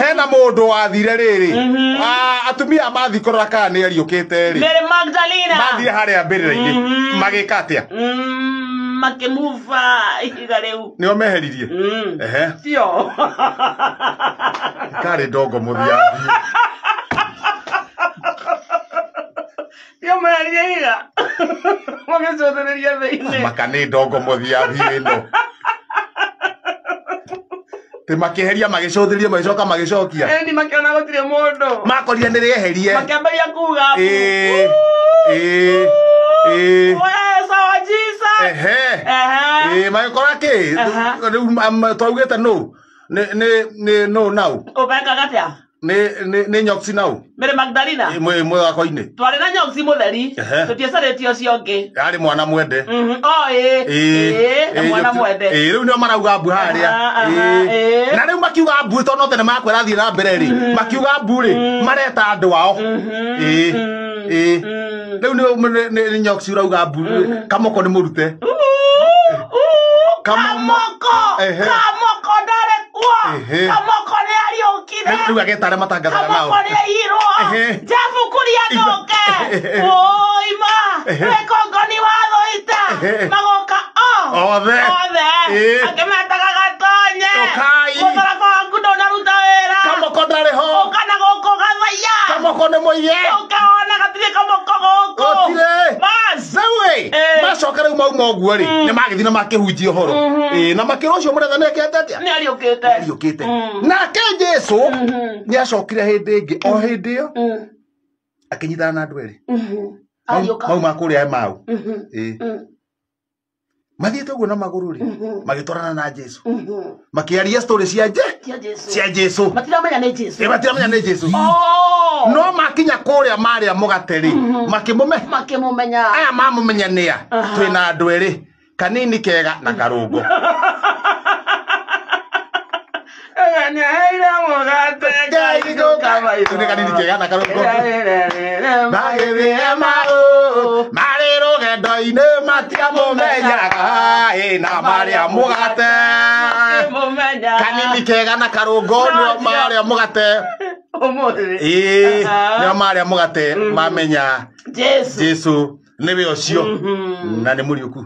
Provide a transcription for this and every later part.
Hena mũndũ wathire rĩrĩ. Atumia mathi kũrora kana nĩ ariũkĩte rĩ. Mary Magdalena. Mathire harĩa mbĩrĩra-inĩ. Magĩka atĩa? Makĩmuba ihiga rĩu. Nĩo meheririe. Ehe. Tio. Karĩ ndongo mũthia. Tio meheririe ihiga. Magĩcũthĩrĩria thĩinĩ. Maka nĩ ndongo mũthia ĩno. Tĩ makĩeheria magĩcũthĩrĩria magĩcoka magĩcokia. Ĩni makĩona gũtirĩ mũndũ. Makorire nĩ rĩeherie. Makĩambĩrĩria kuga. Ĩĩ. Ĩĩ. Ĩĩ. We sawa Jesus. Ehe. Ehe. Ĩĩ magĩkora kĩ? Aha. Rĩu twaugĩte nũ? Nĩ nũ nau? Ũbekaga atĩa? Nĩ nyoksi nau? Mary Magdalena. Mwĩ mũthako-inĩ. Twarĩ na nyoksi mũtheri. Ehe. Tũtiecarĩtie ũcio ũngĩ. Yarĩ mwana mwende. Oh, ĩĩ. Ĩĩ, na mwana mwende. Ĩĩ, rĩu nĩo marauga mbu harĩa. Aha, aha, Ĩĩ. ĩĩ. Na rĩu makiuga mbu tondũ no tene makwĩra thiĩ na mbere rĩ. Makiuga mbu rĩ, mareta andũ ao. Ĩĩ. Ĩĩ. Rĩu nĩ nyoksi ũrauga mbu. Kamoko nĩ mũrute. Kamoko. Ehe. Kamoko ndarĩ kuo. Ehe. Kamoko nĩ ariũkire. Rĩu ageta arĩa matangathaga nao. Kamoko nĩ aiyirwo. Ehe. Jeff Kuria ndũke. Ehe. Ũima. Ehe. Wĩkongoni wa thũita. Ehe. Magoka o. Othe. Othe. Ĩĩ. Akĩmetaga gatonye. Ũkai. Mũtharaba waku ndũnaruta wĩra. Kamoko ndarĩ ho. Ũka na gũkũ gathaiya. Kamoko nĩ mũiye. Ũka wona gatirĩ kamoko gũkũ. Gũtirĩ. Bas. Rĩu ĩ, Ĩĩ. macoka rĩu mauma ũguo rĩ, nĩ magĩthiĩ na makĩhunjia ũhoro. Ĩĩ, na makĩra ũcio mũretha nĩ ekĩte atĩa? Nĩ ariũkĩte. Ariũkĩte. Nake Jesu nĩ acokire hĩndĩ ĩngĩ o hĩndĩ ĩyo akĩnyitana na andũ erĩ. Ariũka. Mauma kũrĩa Emau. Ĩĩ. Mathiĩte ũguo na magũrũ rĩ, magĩtwarana na Jesu. Makĩaria story cia Cia Jesu. cia Jesu. Matiramenya nĩ Jesu. Ĩ, matiramenya nĩ Jesu. Oh. No makinya kũrĩa marĩa mũgate rĩ, makĩmũme Makĩmũmenya. aya mamũmenya nĩa twĩna andũ erĩ kanini kega na karũngo. Nĩaheire mũgate Nĩ kanini kega na karũngo. Magĩthiĩ Emau marĩ rũgendo-inĩ matiamũmenyaga ĩ, na marĩa mũgate Makĩmũmenya. kanini kega na karũngo nĩo marĩa mũgate. Ũmũthĩ. Ĩĩ, Aha. nĩo marĩa mũgate mamenya Jesu. Jesu nĩwe ũcio na nĩ mũriũku.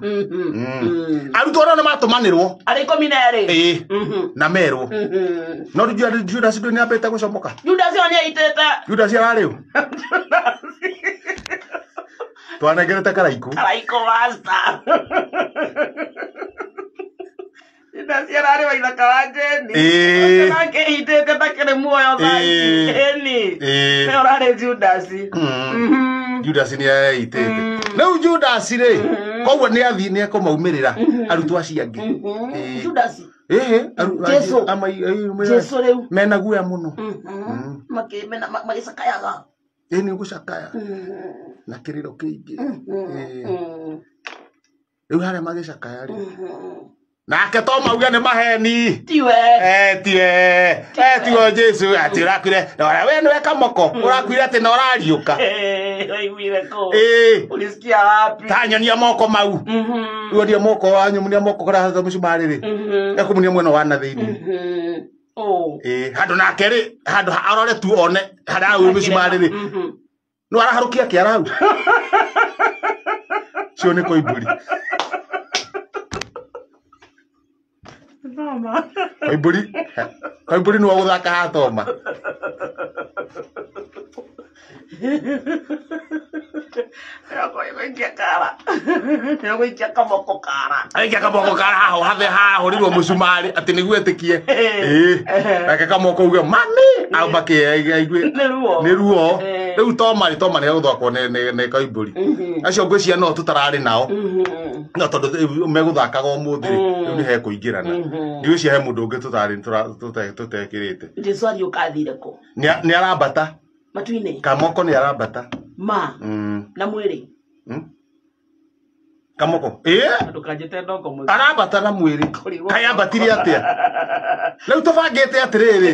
Arutwo nao nĩ matũmanĩrwo. Arĩ 12. Ĩĩ, na merwo. No Judas ndũ nĩambĩte gũcomoka. Judas ũyũ nĩaitĩte. Judas ararĩ ũ? Twanengerete karaikũ. Karaikũ master. Judas ararĩ wa ithaka wa Jeni. Ĩĩ. Ũcio nake aitĩte takĩrĩ muoyo thaa ici. Ĩĩ. Ĩni. Ĩĩ. Nĩwe ũrarĩ Judas. Judas nĩ eitĩte. Rĩu Judas rĩ, koguo nĩ athiĩ nĩ ekũmaumĩrĩra arutwo acio angĩ. Ĩĩ. Judas. Ĩĩ, Jesu. Jesu rĩu. Mena guoya mũno. Magĩcakayaga. Ĩĩ nĩ ũgũcakaya na kĩrĩro kĩingĩ. Ĩĩ. Rĩu harĩa magĩcakaya rĩ. Nake Toma auge nĩ maheni. Tiwe. Tiwe. Tiwe Jesu atĩ ũrakuire. We nĩwe kamoko. Ũrakuire atĩ na ũrariũka. Waiguire kũ? Ĩĩ. Ulisikia wapi? Ta nyonia moko mau. Nyonia moko wanyonia moko kũrĩa hatha mũcumarĩ rĩ. Ekũmunia mwena wa na thĩinĩ. Oh. Ĩĩ, handũ nake rĩ, handũ arore tu one harĩa arahuria mĩcumarĩ rĩ. No araharũkia kĩara hau. Cio nĩ koimbũri. Mama. Koimbũri. Koimbũri nĩwe ũgũthaka ha Toma. Nĩgũikia kara. Nĩgũikia kamoko kara. Aikia kamoko kara haho hathe hahũrirwo mũcumarĩ atĩ nĩguo etĩkie. Ĩĩ. Nake kamoko uge mami au makĩaigue. Nĩ ruo. Nĩ ruo. Ĩĩ. Rĩu Toma rĩ, Toma nĩ egũthakwo nĩ koimbũri. Acio ngwĩciria no tũtararĩ nao. No tondũ megũthakaga ũmũthĩ rĩ, rĩu nĩ hekũingĩrana. Ndigwĩciria he mũndũ ũngĩ tũtarĩ tũtekĩrĩte. Jesu ariũka athire kũ? Nĩ arambata. Matu-inĩ. Kamoko nĩ arambata. Ma. Na mwĩrĩ. Kamoko. Ĩĩ. Ndũkanjĩte ndongo mũthĩ. Arambata na mwĩrĩ. Kũrigwo. Kaĩ ambatire atĩa? Rĩu tũbangĩte atĩrĩrĩ.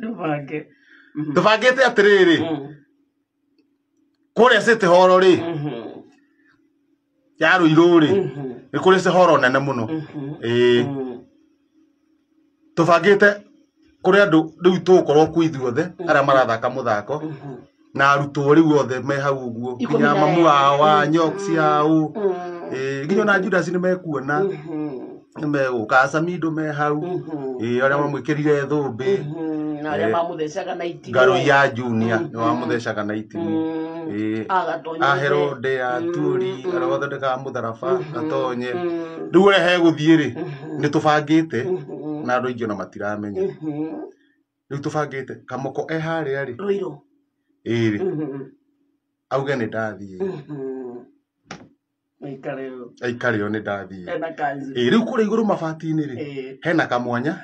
Tũbange. Tũbangĩte atĩrĩrĩ. Kũrĩa City Hall rĩ. Ya Ruiru rĩ, nĩ kũrĩ horo nene mũno. Ĩĩ. Tũbangĩte kũrĩ andũ rĩu tũgũkorwo kuo ithuothe arĩa marathaka mũthako na arutwo rĩu othe me hau ũguo, nginya mamu wao wa Nyox au, nginya ona Judas nĩ mekuona, nĩ megũka, Samido me hau, arĩa mamwĩkĩrire thũmbĩ, na arĩa mamũthecaga na itimũ, Ngarũi ya Junior nĩ wamũthecaga na itimũ, a Herode a Turi arĩa mathondekaga mũtharaba gatonye. Rĩu ũrĩa hegũthiĩ rĩ, nĩ tũbangĩte na andũ aingĩ ona matiramenya. Rĩu tũbangĩte Kamoko e harĩa rĩ, Ruiru, ĩĩ rĩ, auge nĩ ndathiĩ, aikare o nĩ ndathiĩ. Ĩĩ rĩu kũrĩa igũrũ mabati-inĩ rĩ, hena kamwanya.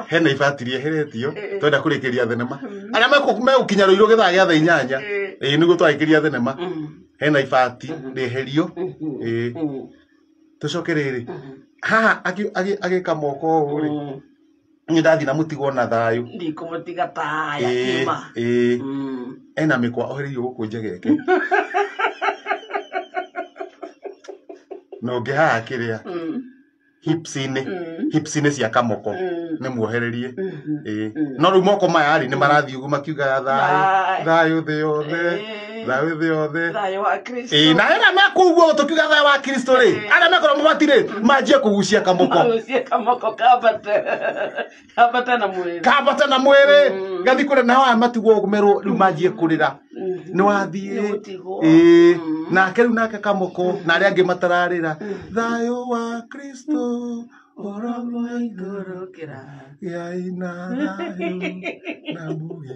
Hena ibati rĩeheretio twenda kũrĩkĩria thenema. Arĩa megũkinya Ruiru gĩthaa gĩa thaa 8, ĩĩ nĩguo twarĩkĩria thenema. Hena ibati rĩeherio. Ĩĩ tũcoke rĩrĩ haha agĩka moko ũũ rĩ, nĩ ndathiĩ na mũtigwo na thayũ. Ndikũmũtiga ta yatima. Ĩĩ ena mĩkwa ohereirio gũkũ njegeke. Na ũngĩ haha kĩrĩa hips-inĩ, hips-inĩ cia Kamoko nĩ muohererie. Ĩĩ no rĩu moko maya rĩ nĩ marathiĩ ũguo makiugaga thayũ, thayũ thĩ yothe, thayũ thĩ yothe, thayũ wa Kristo. Ĩĩ na arĩa mekũu ũguo tũkiuga thayũ wa Kristo rĩ, arĩa mekorwo mabati rĩ manjie kũgucia Kamoko. Magucie Kamoko kambate. Kambate na mwĩrĩ. Kambate na mwĩrĩ. Gathiĩ kũrĩa nao aya matigwo merwo rĩu manjie kũrĩra. Nĩ wathiĩ. Ĩĩ nake rĩu nake Kamoko na arĩa angĩ matararĩra. Thayũ wa Kristo ũrogwo igũrũ kĩra. Gĩai na thayũ na mũgĩ.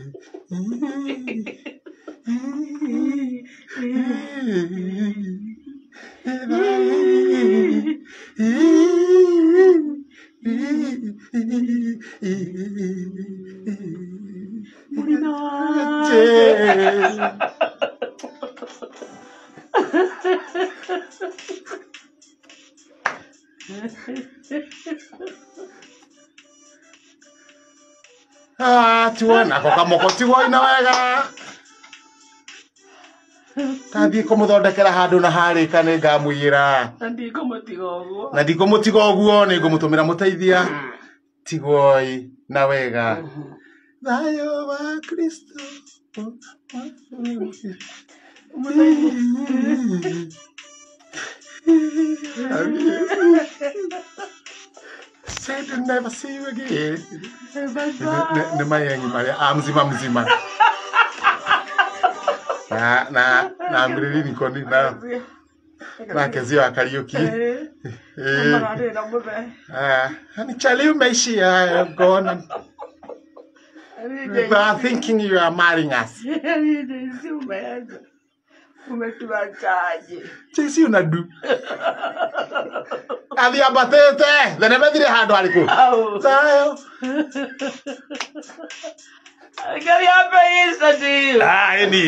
Ah, tigwo nako Kamoko tigwo ina wega. Kathiĩ kũmũthondekera handũ na harĩka nĩ ngamũiyĩra. Na ndikũmũtiga ũguo. Na ndikũmũtiga ũguo nĩ ngũmũtũmĩra mũteithia. Tigwoi na wega. Thayũ wa Kristo. Said to never see you again. Nĩ mayengi marĩa a mzima mzima. Na na mbiririni na na Kezia wa Kariuki. Ni chali umeishia gone. We are thinking you are marrying us. Umetuachaje? Sisi unadu. Athi ambatĩte. Thenema ĩthire handũ harĩkũ? Thayũ. Ngai ambe Easter to you. Ah, ĩni.